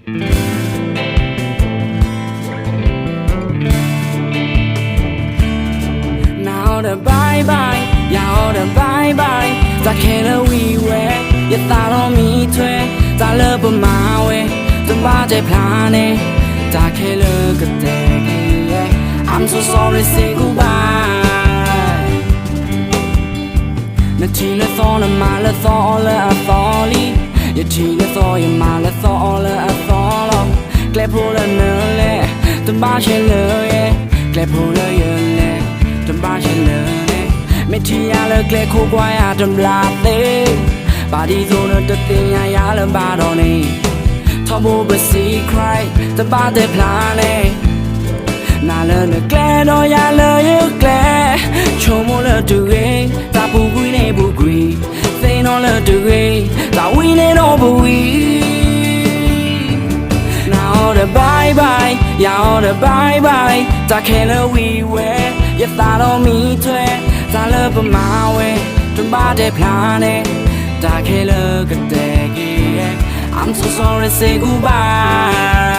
နၤအီၤဒီး bye bye, ယၤအီၤဒီး bye bye, တၢ်ခဲလၢာ်ဝံၤဝဲ, ယသးဒီးမံထွဲ, တၢ်လၢပမၤဝဲ, တဘၣ်တဲဖျါန့ၣ်, တၢ်ခဲလၢာ်ကတဲာ်က့ၤ, I'm so sorry, say goodbye. နထံၣ်လၢသီ နမၤလၢသီအီၤလၢအသီလံ, ယထံၣ်လၢသီ ယမၤလၢသီအီၤလၢအသီလီၤ. ကျဲဖိလၢနလဲၤ, တဘၣ်ဆဲးလၢယဲ, ကျဲဖိလၢယလဲၤ, တဘၣ်ဆဲးလၢန့ၣ်, မ့ၢ်ထံၣ်ယၤလၢကျဲခိၣ်ကွၢ်ယၤတဘျီသ့, ဘၣ်ဒ်သိးနတသ့ၣ်ညါယၤလၢၤဘၣ်ဒီးန့ၣ်, ထီဘိပစံး Christ တဘၣ်တဲဖျါန့ၣ် နၤလၢနကျဲဒီးယၤလၢယကျဲ, ဆိကမိၣ်လၢတဂ့ၤ, တၢ်ပူၤကွံာ်န့ၣ်ပူၤကွံာ်, သ့ၣ်နီၣ်လၢတဂ့ၤ, တၢ်ဝံၤန့ၣ်ဒီးပဝံၤ. နၤအီၤဒီး bye bye, ယၤအီၤဒီး bye bye, တၢ်ခဲလၢာ်ဝံၤဝဲ, ယသးဒီးမံထွဲ, တၢ်လၢပမၤဝဲ, တဘၣ်တဲဖျါန့ၣ်, တၢ်ခဲလၢာ်ကတဲာ်က့ၤ, I'm so sorry, say goodbye.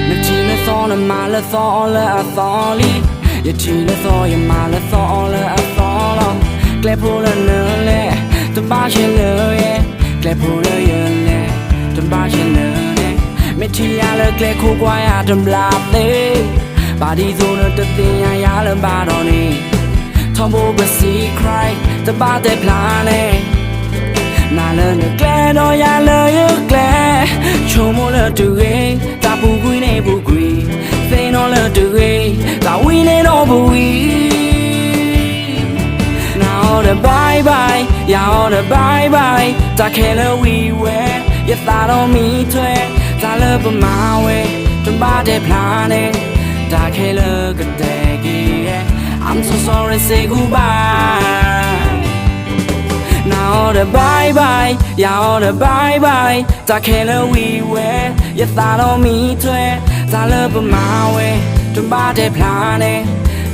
နထံၣ်လၢသီ နမၤလၢသီအီၤလၢအသီလံ, ယထံၣ်လၢသီ ယမၤလၢသီအီၤလၢအသီလီၤ. ကျဲဖိလၢနလဲၤ, တဘၣ်ဆဲးလၢယဲ, ကျဲဖိလၢယလဲၤ, တဘၣ်ဆဲးလၢန့ၣ်, မ့ၢ်ထံၣ်ယၤလၢကျဲခိၣ်ကွၢ်ယၤတဘျီသ့, ဘၣ်ဒ်သိးနတသ့ၣ်ညါယၤလၢၤဘၣ်ဒီးန့ၣ်, ထီဘိပစံး Christ တဘၣ်တဲဖျါန့ၣ် နၤလၢနကျဲဒီးယၤလၢယကျဲ, ဆိကမိၣ်လၢတဂ့ၤ, တၢ်ပူၤကွံာ်န့ၣ်ပူၤကွံာ်, သ့ၣ်နီၣ်လၢတဂ့ၤ, တၢ်ဝံၤန့ၣ်ဒီးပဝံၤ. နၤအီၤဒီး bye bye, ယၤအီၤဒီး bye bye, တၢ်ခဲလၢာ်ဝံၤဝဲ, ယသးဒီးမံထွဲ, တၢ်လၢပမၤဝဲ, တဘၣ်တဲဖျါန့ၣ်, တၢ်ခဲလၢာ်ကတဲာ်က့ၤ, I'm so sorry, say goodbye. နၤအီၤဒီး bye bye, ယၤအီၤဒီး bye bye, တၢ်ခဲလၢာ်ဝံၤဝဲ, ယသးဒီးမံထွဲ, တၢ်လၢပမၤဝဲ, တဘၣ်တဲဖျါန့ၣ်,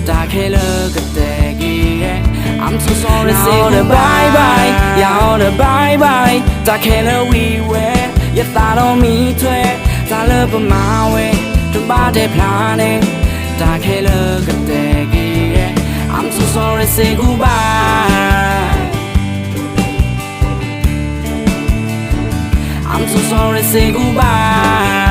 တၢ်ခဲလၢာ်ကတဲာ်က့ၤ, I'm so sorry, say goodbye, ယၤအီၤဒီး bye bye, တၢ်ခဲလၢာ်ဝံၤဝဲ, ယသးဒီးမံထွဲ, တၢ်လၢပမၤဝဲ, တဘၣ်တဲဖျါန့ၣ်, တၢ်ခဲလၢာ်ကတဲာ်က့ၤ, I'm so sorry, say goodbye. I'm so sorry, say goodbye.